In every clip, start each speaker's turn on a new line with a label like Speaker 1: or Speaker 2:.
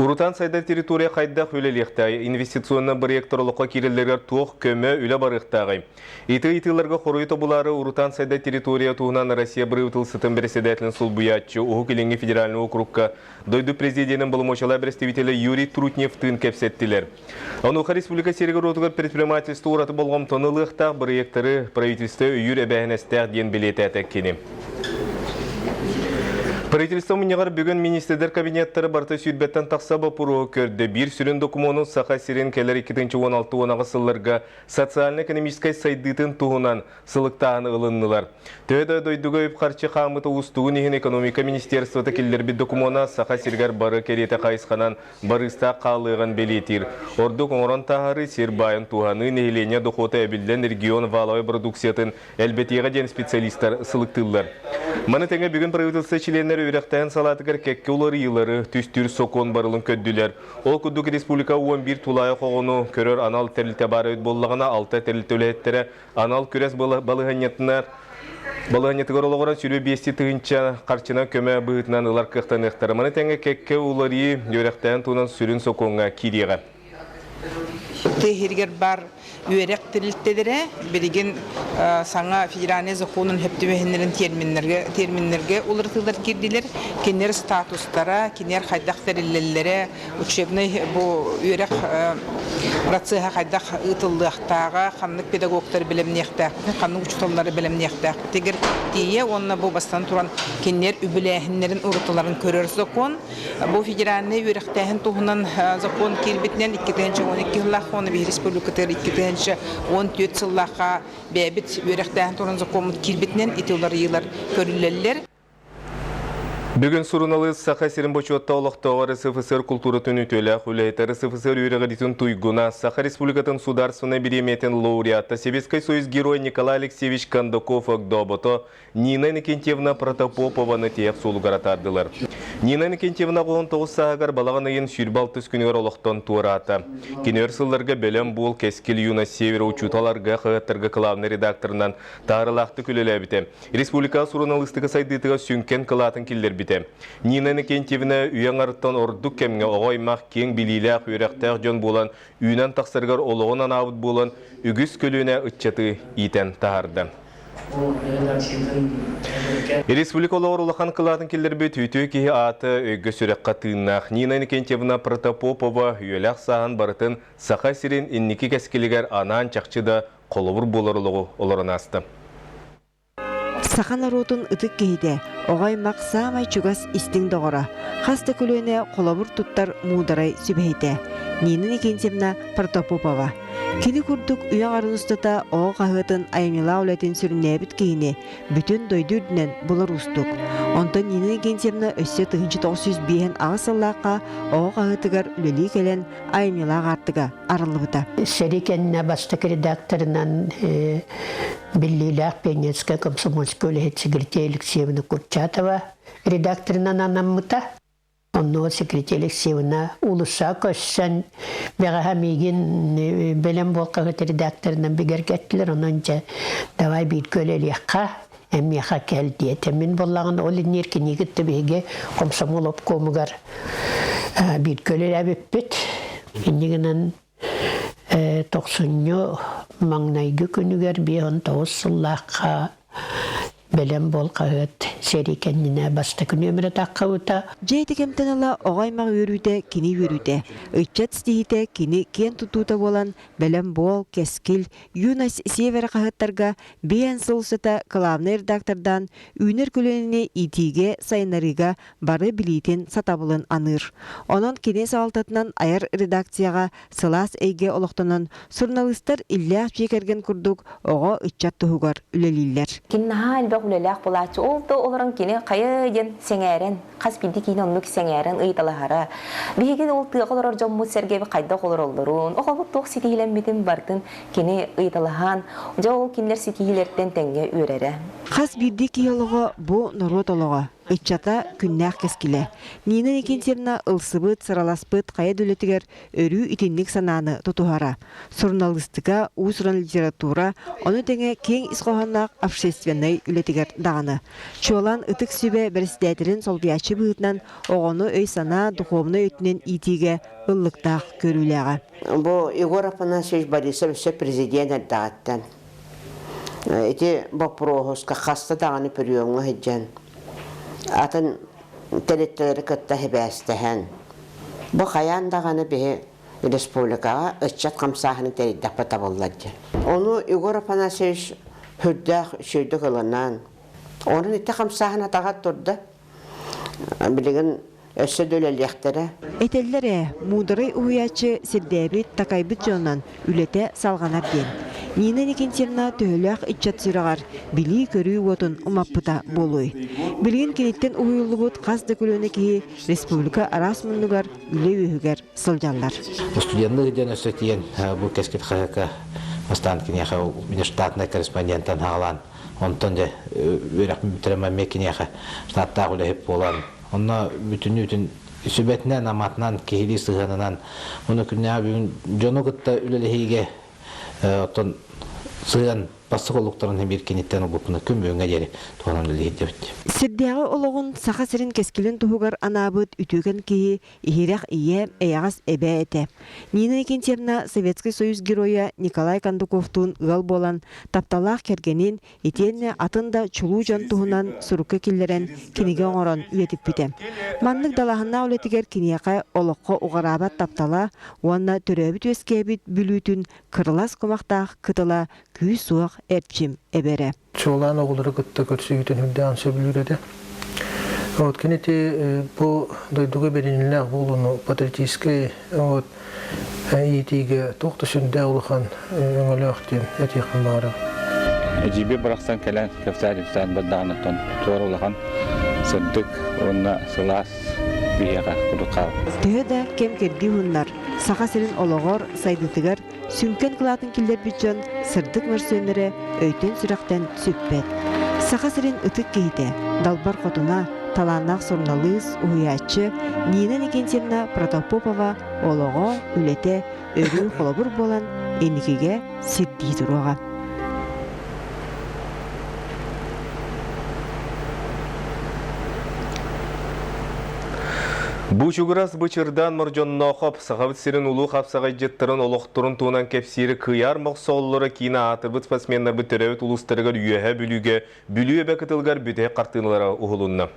Speaker 1: Урутаан сайдар территория хайдах үлэлиэхтээҕий? Инвестиционнай бырайыактар олоххо киирэллэригэр туох көмө, үлэ барыахтааҕый? Ити ыйытыыларга хоруйу тобулаары Урутаан сайдар территория туһунан Россия бырабыыталыстыбатын бэрэссэдээтэлин солбуйааччы Уһук Илиҥҥи федеральнай уокурукка дойду президенин боломуочалаах бэрэстэбиитэлэ Юрий Трутневтыын кэпсэттилэр. Онуоха республика сиригэр-уотугар предпринимательство ураты болҕомтону ылыахтаах бырайыактары правительство өйүүр эбээһинэстээх диэн бэлиэтээтэ кини. Правительство мунньаҕар бүгүн министрдэр кабинеттара барыта сүүрбэттэн тахса боппуруоһу көрдө. Биир сүрүн докумуону Саха сирин кэлэр 2016-18 сылларга социально-экономическай сайдыытын туһунан сылыктааһыны ылыннылар. Төһө да дойдуга үп-харчы хаамыыта уустугун иһин экономика министерствота киллэрбит докумуона Саха сиригэр бары кэриэтэ хайысханан барыыстаах хаалыаҕын бэлиэтиир. Ордук оҥорон таһаарыы, сир баайын туһаныы, нэһилиэнньэ дохуота эбиллэн регион валовай продукциятын элбэтиэҕэ диэн специалистар сылыктыыллар. Маны тэҥэ бүгүн правительство чилиэннэрэ үөрэхтээһин салаатыгар кэккэ уларыйыылары түстүүр сокуон барылын көрдүлэр. Ол курдук республика 11 тулаайах оҕону көрөр анал тэрилтэ баар эбит буоллаҕына, алта тэрилтэ үлэһиттэрэ анал күрэс балаһыанньатыгар балаһыанньатыгар олоҕуран сүрү биэсти тыһыынча харчынан көмө быһыытынан ылар кыахтаныахтара. Маны тэҥэ кэккэ уларыйыы үөрэхтээһин туһунан сүрүн сокуоҥҥа киириэҕэ.
Speaker 2: Тыа иһигэр баар үөрэх тэрилтэлэрэ билигин саҥа федеральнай законун сөп түбэһиннэрин терминнэргэ, терминнэргэ уларытыылар киирдилэр. Кинилэр статустара, кинилэр хайдах тэриллэллэрэ, учебнай бу үөрэх процеһа хайдах ыытыллыахтааҕа, ханнык педагогтары бэлэмниэхтээхпитин, ханнык учууталлары бэлэмниэхтээхпитигэр тиийэ уонна бу бастатан туран кинилэр үбүлээһиннэрин урутуларын көрөр закон. Бу федеральнай үөрэхтээһин туһунан закон киирбитинэн 2012 сыллаахха уонна биһи республикатыгар 2014 сыллаахха бэйэбит үөрэхтээһин туһунан закоммут киирбитинэн ити уларыйыылар көрүллэллэр.
Speaker 1: Бүгүн суруналыыс Саха сирин бочуоттаах олохтооҕо РСФСР култууратын үтүөлээх үлэһитэ РСФСР үөрэҕириитин туйгуна, Саха Республикатын Судаарственнай бириэмийэтин лауреата, Советскай Союз Герой Николай Алексеевич Кондаков огдообото Нина Иннокентьевна Протопопованы тиһэх суолугар атаардылар. Нина Иннокентьевна 19 сааһыгар балаҕан ыйын 26 күнүгэр олохтон туораата. Кини өр сылларга Бэлэм буол Кэскил Юность Севера учуутал арга хаһыаттарга кылаабынай редакторынан таарылаахтык үлэлээбитэ. Республика суруналыыстыка сайдыытыгар сүҥкэн кылаатын киллэрбитэ. Нина Иннокентьевна үйэ аҥарыттан ордук кэмҥэ оҕо аймах киэҥ билиилээх, үөрэхтээх дьон буолан үүнэн тахсарыгар олоҕун анаабыт буолан үгүс көлүөнэ ыччаты иитэн таһаарда. Республика олоҕор улахан кылаатын киллэрбит үтүө киһи аата өйгө-сүрэххэ тыыннаах Нина Иннокентьевна Протопопова үйэлээх сааһын барытын Саха сирин инники кэскилигэр анаан чахчы да холобур буолар олоҕу олорон ааста.
Speaker 3: Саха норуотун ытык киһитэ, оҕо аймах саамай чугас истиҥ доҕоро, хас да көлүөнэ холобур туттар муударай сүбэһитэ Нина Никитична Протопопова. Кини курдук үйэ аҥарын устата оҕо хаһыатын айымньылаах үлэтин сүрүннээбит киһини бүтүн дойду үрдүнэн булар уустук. Онтон Нина Никитична өссө 1958 сыллаахха оҕо хаһыатыгар үлэлии кэлэн айымньылаах аартыга арыллыбыта.
Speaker 4: Сэрии кэннэ бастакы редакторынан биллиилээх пионерскай комсомольскай үлэһит Секретарь Алексеевна Курчатова редакторынан анаммыта. Онно Секретарь Алексеевна уулусса көссөн бэҕэһээ миигин бэлэм буолкаҕыт редакторынан бигэргэттилэр. Онон дьэ давай бииргэ үлэлиэххэ, эмиэхэ кэл диэтэ. Мин буоллаҕына ол инниэр кинигит да биһиги комсомол обкомугар бииргэ үлэлээбиппит. Инньэ гынан тохсунньу маҥнайгы күнүгэр 59 сыллаахха Бэлэм буол хаһыат сэрии кэннинэ бастакы нүөмэрэ таххыбыта.
Speaker 3: Дьиэ ити кэмтэн ыла оҕо аймах үөрүүтэ кини үөрүүтэ, ыччат ситиһиитэ кини киэн тутуута буолан Бэлэм буол, Кэскил, Юность Севера хаһыаттарга биэн сыл устата кылаабынай редактордаан үүнэр көлүөнэни иитиигэ, сайыннарыыга бары билиитин, сатабылын аныыр. Онон кини салалтатынан айар редакцияҕа сылаас эйгэ олохтонон, суруналыыстар иллээх дьиэ кэргэн курдук оҕо, ыччат туһугар үлэлииллэр.
Speaker 5: Кини наһаа элбэх үлэлээх буолааччы. Ол да олорон кини хайа диэн сэҥээрэн, хас биирдии киһини оннук сэҥээрэн ыйыталаһара. Биһиги ол тыаҕа олорор дьоммут сэргэби хайдах олороллорун, оҕобут туох ситиһиилэммитин барытын кини ыйыталаһан, дьэ ол кинилэр ситиһиилэртэн тэҥҥэ үөрэрэ.
Speaker 3: Хас биирдии киһи олоҕо бу норуот олоҕо. Ыччата күннээх кэскилэ. Нина Никитьевна ылсыбыт, сыраласпыт хайа да үлэтигэр өрүү итинник санааны тутуһара. Суруналыыстыка, уус-уран литература, ону тэҥэ киэҥ ис хоһоонноох общественнай үлэтигэр даҕаны. Чуолаан Ытык Сүбэ бэрэссэдээтэлин солбуйааччы быһыытынан оҕону өй-санаа духуобунай өттүнэн иитиигэ ыллыктаах көрүүлээҕэ.
Speaker 6: Бу Егор Афанасьевич Борисов өссө президент эрдэҕиттэн Ити боппуруоһуска хаста даҕаны пөрүөҥҥэ сылдьан, атын тэрилтэлэри кытта сибээстэһэн, бу хайаан даҕаны биһи республикаҕа ыччат хамсааһынын тэрийдэхпит табыллар диэн. Ону Егор Афанасьевич сүрдээх үчүгэйдик ылынан, онон ити хамсааһын атаҕар турда. Билигин өссө да үлэлиэхтэрэ.
Speaker 3: Этэллэр ээ, муударай уһуйааччы сирдээбит, такайбыт дьонунан үлэтэ салҕанар диэн. Нина Никитьевна төһөлөөх ыччат сүрэҕэр билии-көрүү уотун умаппыта буолуой? Билигин киниттэн уһуйуллубут хас да көлүөнэ киһи республика араас муннугар үлэ үөһүгэр сылдьаллар.
Speaker 7: Студенныы диэн өссө тиийэн бу кэскил хаһыакка бастаан киниэхэ внештатнай корреспондентан хаалаан онтон дьэ үөрэхпин бүтэрэн эмиэ киниэхэ штаттаах үлэһит буолан Онно бүтүннүүтүн сүбэтинэн, аматынан, киһилии сыһыанынан уонна күннээҕи бүгүн дьону кытта үлэлэһиигэ оттон сыһыан бастакы олуктарын биир киниттэн ылбыппына күн бүгүҥҥэ диэри туһанан үлэлиир диэбит.
Speaker 3: Сирдээҕи олоҕун Саха сирин кэскилин туһугар анаабыт үтүөкэн киһи иһирэх ийэ, эйэҕэс эбээ этэ. Нина Никитьевна Советский Союз Геройа Николай Кондуковтуун ыал буолан, тапталлаах кэргэнин Итиэннэ атын да чулуу дьон туһунан сурукка киллэрэн кинигэ оҥорон үйэтиппитэ. Маннык далааһыннаах үлэтигэр киниэхэ олоххо уҕараабат таптала уонна төрөөбүт-үөскээбит Бүлүүтүн кырылас кумахтаах кытыла күүс-уох эрчим эбэрэ.
Speaker 8: Чуолаан оҕолору кытта көрсүһүүтүн үрдээн сөбүлүүр этэ. Вот кини ити бу дойдуга бэриниилээх буолууну патриотическай вот иитиигэ туох да сүрдээх улахан өҥөлөөх диэн этиэхпин баҕарабын.
Speaker 9: Эдьиийбит барахсан кэлэн кэпсээн-ипсээн бардаҕына туора улахан сырдык уонна сылаас биһиэхэ курдук хаалар.
Speaker 3: Төһө да кэм-кэрдии уһуннар, Саха сирин олоҕор, сайдыытыгар сүҥкэн кылаатын киллэрбит дьон сырдык мөрсүөннэрэ өйтөн-сүрэхтэн сүппэт. Саха сирин ытык киһитэ, далбар хотуна, талааннаах суруналыыс, уһуйааччы Нина Никитьевна Протопопова олоҕо, үлэтэ өрүү холобур буолан инникигэ сирдии туруоҕа.
Speaker 1: Бучугурас Бычырдаан Мордьонноохоп Сахабыт сирин улуу хапсаҕайдьыттарын олохторун туһунан кэпсиир Кыйаар Мохсоҕоллоро киинэ аатырбыт спортсменнарбыт төрөөбүт улуустарыгар Үөһээ Бүлүүгэ Бүлүү эбэ кытылыгар бүтэһик хартыыналара уһулунна.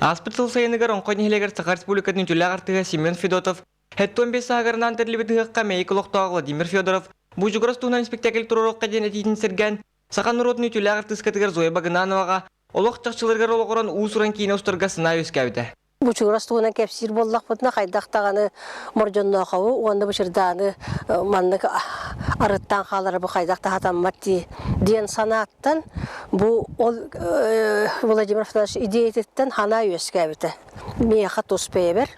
Speaker 10: Ааспыт сыл сайыныгар Оҥхой нэһилиэгэр Саха Республикатын үтүөлээх артыыһа Семен Федотов 75 сааһыгар тэриллибит ыһыахха Мэйик олохтоох Владимир Федоров Бучугурас туһунан спектакль туруоруохха диэн этиитин сэргээн Саха норуотун үтүөлээх артыыскатыгар Зоя Багынановаҕа олох чахчыларыгар олоҕуран уус-уран киинэ устарга санаа үөскээбитэ.
Speaker 11: Бучугурас туһунан кэпсиир буоллахпытына хайдах даҕаны Мордьонноохобу уонна Бычырдааны маннык арыттаан хаалара бу хайдах да сатаммат дии диэн санааттан бу ол Владимир Афанасьевич идеятыттан санаа үөскээбитэ. Миэхэ тус бэйэбэр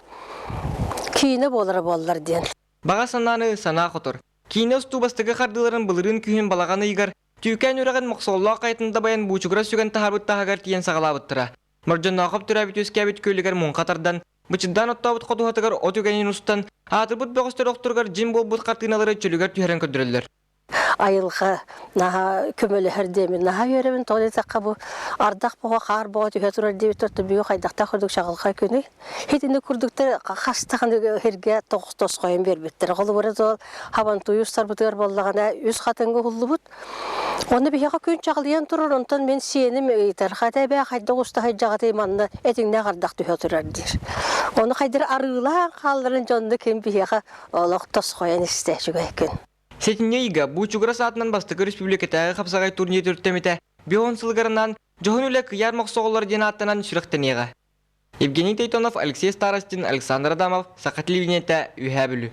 Speaker 11: киинэ буолара буоллар диэн.
Speaker 10: Баҕа санааны санаа хотор. Киинэ устуу бастакы хардыыларын былырыын күһүн балаҕан ыйыгар Түүкээн үрэҕин Мохсоҕоллоох хайатын дабайан Буучугура сүгэн таһаарбыт таһыгар тиийэн саҕалаабыттара. Мордьонноохоп төрөөбүт-үөскээбит күөлүгэр муҥха тардан, бычырдаан оттообут ходуһатыгар от үгэнин устан, аатырбыт бөҕөстөр охторугар дьиҥ буолбут хартыыналары чөлүгэр түһэрэн көрдөрөллөр.
Speaker 11: Айылҕа наһаа көмөлөһөр диэмин наһаа үөрэбин тоҕо диэтэххэ бу ардах боҕо хаар боҕо түһэ турар диэбит төртө хайдахтаах курдук чаҕылхай күнүй итини курдуктар хас даҕаны сиргэ тосхойон биэрбиттэр холобура суол хабантуйу устарбытыгар буоллаҕына үс хатыҥҥа уһуллубут Онно биһиэхэ күн чаҕылыйан турар, онтон мин сиэним ыйытар, хата эбээ хайдах уста сылдьаҕытый манна этиҥнээх ардах түһэ турар диир. Ону хайдыр арыылаан хаалларын дьонно ким биһиэхэ олох тосхойон истэ үчүгэй күн.
Speaker 10: Сэтинньи ыйга Буучугурас аатынан бастакы республикатааҕы хапсаҕай турнир төрүттэммитэ 50 сылыгар анаан Дьоһун үлэ кыйаар мохсоҕоллор диэн ааттанан сүрэхтэниэҕэ. Евгений Тойтонов, Алексей Старостин, Александр Адамов, Саха телевидениетэ, Үөһээ Бүлүү.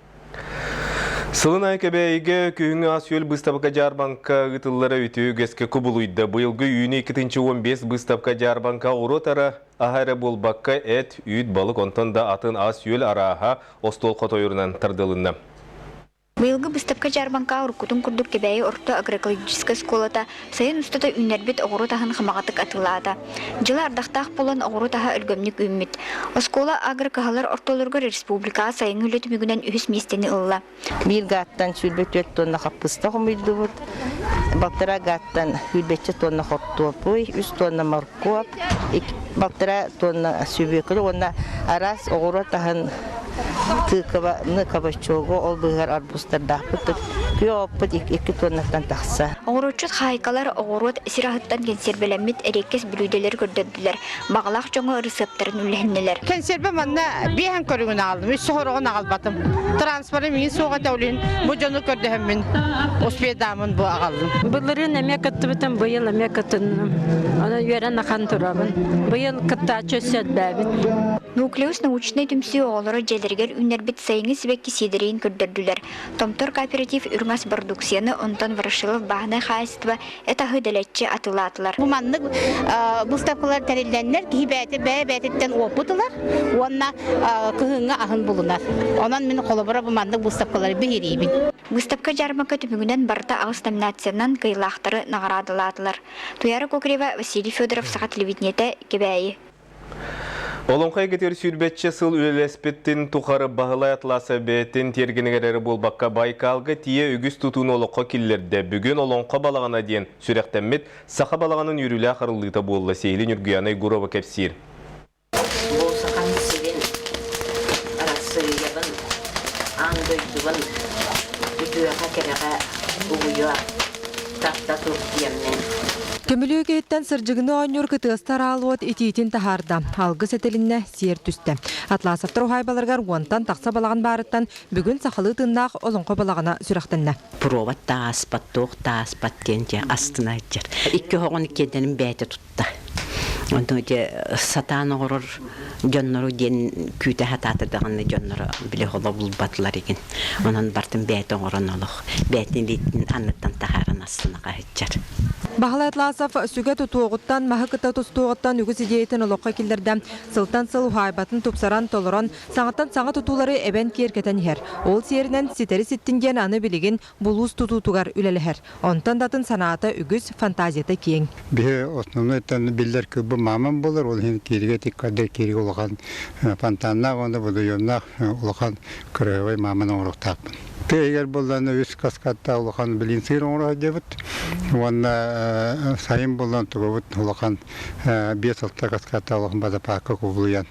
Speaker 1: Сылын аайы Кэбээйигэ күһүҥҥү ас-үөл быыстапка-дьаарбаҥка ыытыллара үтүө үгэскэ кубулуйда. Быйылгы үүнүү 2015 быыстапка-дьаарбаҥка оҕуруот ара аһа эрэ буолбакка, эт, үүт, балык, онтон да атын ас-үөл арааһа остуол хотойорунан тардылынна.
Speaker 12: Быйылгы быыстапка-дьаарбаҥкаҕа уруккутун курдук Кэбээйи орто агроэкологическай оскуолата сайын устата үүннэрбит оҕуруот аһын хамаҕатык атыылаата. Дьыла ардахтаах буолан оҕуруот аһа өлгөмнүк үүммүт. Оскуола агрокыһалар ортолоругар республикаҕа сайыҥҥы үлэ түмүгүнэн үһүс миэстэни ылла.
Speaker 13: Биир гааттан 24 тонна хаппыста хомуйдубут, балтараа гааттан 100 тонна хортуоппуй, 3 тонна моркуоп, балтараа тонна сүбүөкүлэ уонна араас оҕуруот аһын тыкваны, кабачогу, ол быыһыгар арбузтардаахпыт. Күөх оппут 2 тоннаттан тахса.
Speaker 12: Оҕуруотчут хаайкалар оҕуруот сир аһыттан кэнсиэрбэлэммит эриэккэс бүлүүдэлэри көрдөрдүлэр, баҕалаах дьоҥҥо ырысыаптарын үллэһиннилэр.
Speaker 2: Кэнсиэрбэ манна биэһэн көрүҥүн аҕаллым, үс сороҕун аҕалбатым. Транспорым иин суох этэ, ол иһин бу дьону көрдөһөммүн успедаамын бу аҕаллым.
Speaker 14: Былырыын эмиэ кыттыбытым, быйыл эмиэ кытынным. Онон үөрэн ахан турабын. Быйыл кыттааччы өссө элбээбит.
Speaker 12: Нуклеус научнай түмсүү оҕолоро дьиэлэригэр үүннэрбит сайыҥҥы сибэкки сиэдэрэйин көрдөрдүлэр. Томтор кооператив үрүҥ ас бородууксуйаны, онтон Ворошилов бааһынай хаһаайыстыба эт аһы дэлэччи атыылаатылар.
Speaker 15: Бу маннык выставкалар тэриллэннэр киһи бэйэтэ бэйэ-бэйэтиттэн уопут ылар уонна кыһыҥҥы аһын булунар. Онон мин холобура бу маннык выставкалары биһириибин.
Speaker 12: Выставка-дьаарбаҥка түмүгүнэн барыта аҕыс номинациянан кыайыылаахтары наҕараадалаатылар. Туяра Кокрева, Василий Федоров, Саха телевидениетэ, Кэбээйи.
Speaker 1: Олоҥхо эйгэтигэр сүүрбэччэ сыл үлэлэспитин тухары Баһылай Атласов бэйэтин тиэргэнигэр эрэ буолбакка Байкалга тиийэ үгүс тутууну олоххо киллэрдэ. Бүгүн Олоҥхо балаҕана диэн сүрэхтэммит саха балаҕанын үөрүүлээх арыллыыта буолла. Сиһили Ньургуяна Егорова кэпсиир.
Speaker 16: Бу Сахам сирин, Арассыыйабын, аан дойдубун үтүөҕэ-кэрэҕэ угуйуо, тарта тур диэммин.
Speaker 17: Көмүлүөк иһиттэн сырдьыгыны оонньуур кытыастар аал уот итиитин таһаарда, алгыс этилиннэ, сиэр түстэ. Атласовтар уһаайбаларыгар уонтан тахса балаҕан баарыттан бүгүн сахалыы тыыннаах олоҥхо балаҕана сүрэхтэннэ.
Speaker 16: Пробат да ааспат, туох да ааспат диэн дьэ астына сылдьар. Икки оһоҕун иккиэннэрин бэйэтэ тутта. Онно дьэ сатаан оҥорор дьоннору диэн күүтэ сатаата даҕаны дьонноро били холо булбатылар игин. Онон бартын бэйэтэ оҥорон олох бэйэтин илиитин анныттан таһааран астына хаһыччар.
Speaker 17: Баһылай Атласов сүгэ тутуоҕуттан, маһы кытта тустуоҕуттан үгүс идиэйэтин олоххо киллэрдэ. Сылтан сыл уһаайбатын тупсаран, толорон, саҥаттан саҥа тутуулары эбэн киэркэтэн иһэр. Ол сиэринэн ситэри ситтин диэн аны билигин булуус тутуутугар үлэлэһэр. Онтон да атын санаата үгүс, фантазията киэҥ.
Speaker 18: Биһи основной биллэр кылбы маамам болар, ол иһин кииригэ тиккардыр кииригэ улахан фонтаннаах уонна водоемнаах улахан кырыһыбай мааман оҥоруохтаахпын. Тыа иһигэр буоллаҕына үс каскадтаах улахан билин сыыр оҥоро сылдьабыт уонна сайын буоллан тугубут улахан 5-6 каскадтаах улахан базапаакка кубулуйан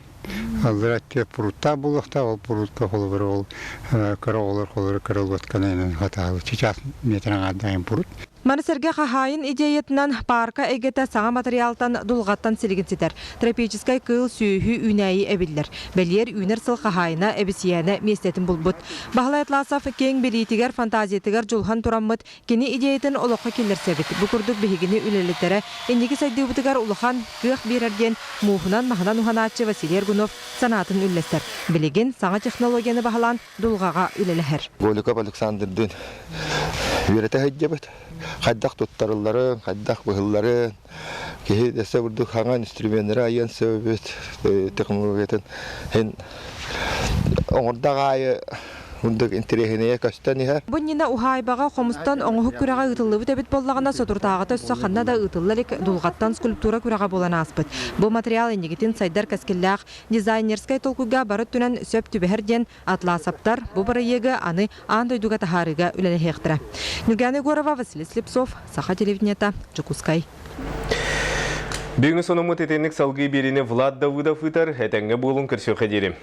Speaker 18: Аллара өттүгэр пруттаах буолуохтаах, ол прутка холобура ол кыра оҕолор холобура кыра лодканан хатаалы чычаас метр аҥаардаах прут.
Speaker 17: Маны сэргэ хаһаайын идеятынан паарка эйгэтэ саҥа матырыйаалтан дулҕаттан силигин ситэр. Тропическай кыыл сүөһү үүнээйи эбиллэр. Бэлиэр үүнэр сыл хаһаайына эбисийээнэ миэстэтин булбут. Баһылай Атласов киэҥ билиитигэр, фантазиятыгар дьулуһан тураммыт Кини идеятын олоххо киллэрсэбит. Бу курдук биһигини үлэлэтэрэ инники сайдыыбытыгар улахан кыах биэрэр диэн мууһунан-маһынан уһанааччы Василий Аргунов санаатын үллэстэр. Билигин саҥа технологияны баһылаан дулҕаҕа үлэлэһэр.
Speaker 19: Голиков Александрдыын үөрэтэ сылдьабыт. Хайдах туттарылларын, хайдах быһылларын, киһи өссө бурдук хаҥа инструменнары айыан сөбүт технологиятын һин оҥордох аайы курдук интэриэһинэйэ көстөн иһэр.
Speaker 17: Бу иннинэ уһаайбаҕа хомустан оҥоһук күрэҕэ ыытыллыбыт эбит буоллаҕына, соторутааҕыта өссө ханна да ыытылла илик дулҕаттан скульптура күрэҕэ буолан ааспыт. Бу материал инникитин сайдар кэскиллээх дизайнерскай толкуйга бары өттүнэн сөп түбэһэр диэн Атласовтар бу бырайыагы аны аан дойдуга таһаарыыга үлэлэһиэхтэрэ. Ньургуяна Егорова, Василий Слепцов, Саха телевидениета, Дьокуускай.
Speaker 1: Бүгүҥҥү сонуммут итинник салгыы биэриини Влад Давыдов ыытар. Этэҥҥэ буолуҥ, көрсүөххэ диэри.